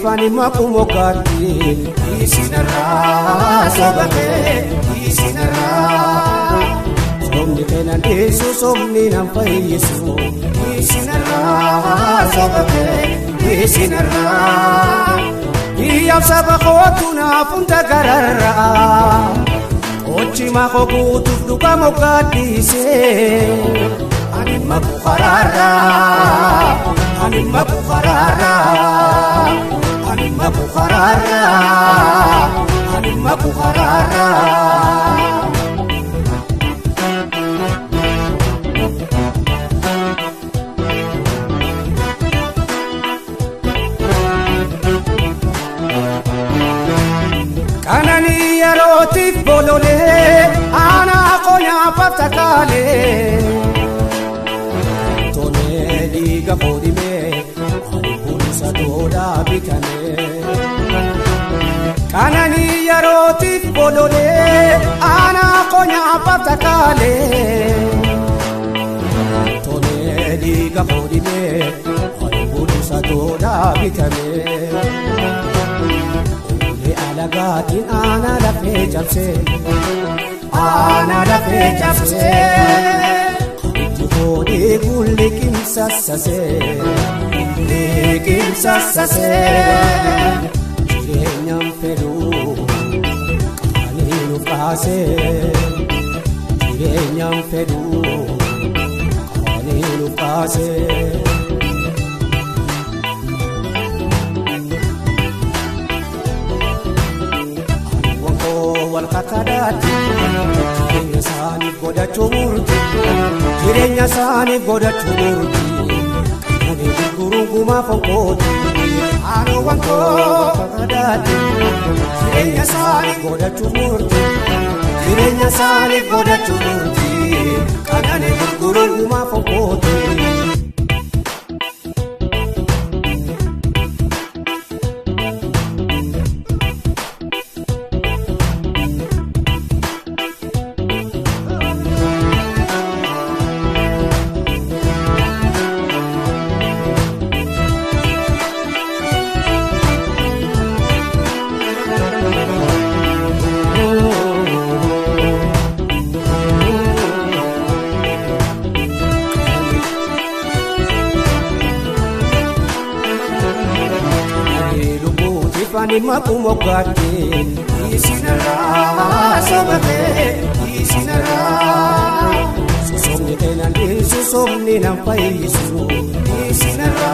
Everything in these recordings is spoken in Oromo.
Ani makumokati isinara sabake isinara somni kenan isu somni nam fayyisu isinara sabake isinara iyaf sabakotuna funda garara ochi makobutu duka mokatise ani makukarara ani makukarara ani makukarara ani makukarara. Kanani yerootiif bololee aanaa qonyaa fatakaalee tonee dhiiga foodhimee ani bulsa doodhaa bitamee. Kanani yerootiif bololee aanaa qonyaa fatakaalee tonee dhiiga foodhimee ani bulsa doodhaa bitamee. Alagaatiin aanaa lafee cabsee aanaa lafee cabsee itti hoodee kun liqimsassasee liqimsassasee jireenyaan fedhuu qaanii nu kaasee jireenyaan fedhuu qaanii nu kaasee. Walqakadaati jireenya isaanii godhachuu murti jireenya isaanii godhachuu murti qananii gurguruun gumaa fonkooti haadhoowwan koo walqakadaati jireenya isaanii godhachuu murti jireenya isaanii godhachuu murti qananii gurguruun gumaa fonkooti. Ani makumokati isinara sabake isinara somni kenan isu somni nam fayyisu isinara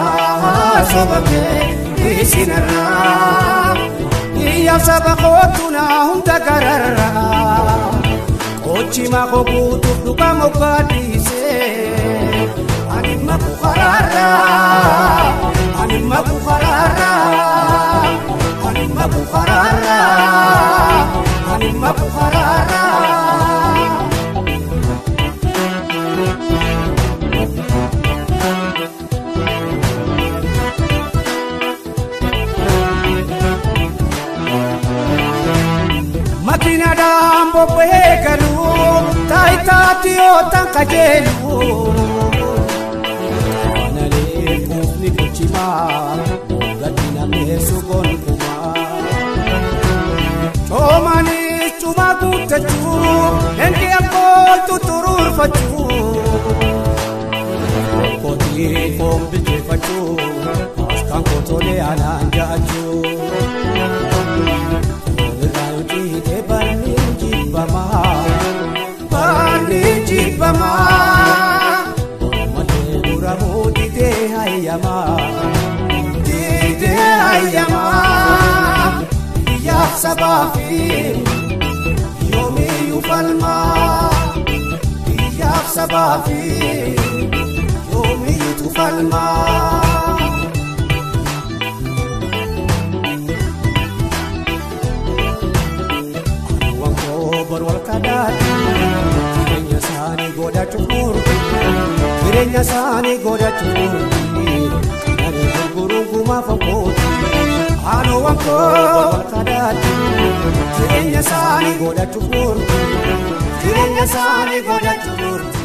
sabake isinara iyaf sabakotuna hunda garara ochi makobutu duka mokatise ani makukarara ani makukarara ani makukarara ani makukarara. Makiinadhaan bobba'ee galuu taayitaatti yoo tan qajeelu kanalee kuufni gochimaa moggaatti nameessu gonkumaa coomanii cumaa guuttachuu leenji alkooltu turuurfachuu kootii foon bilcheeffachuu paastaan kootolee anaan ja'achuu. Barni jibbamaa mormalee muramuu didee hayyamaa didee hayyamaa biyyaaf sabaa fi yoomiyyuu falmaa biyyaaf sabaa fi yoomiyyuu. godhachuuf murti, jireenya isaanii godhachuuf murti, ani gurguruun gumaaf kooti. Haaloowwan koo kadaatti jireenya isaanii godhachuuf murti, jireenya isaanii godhachuuf murti.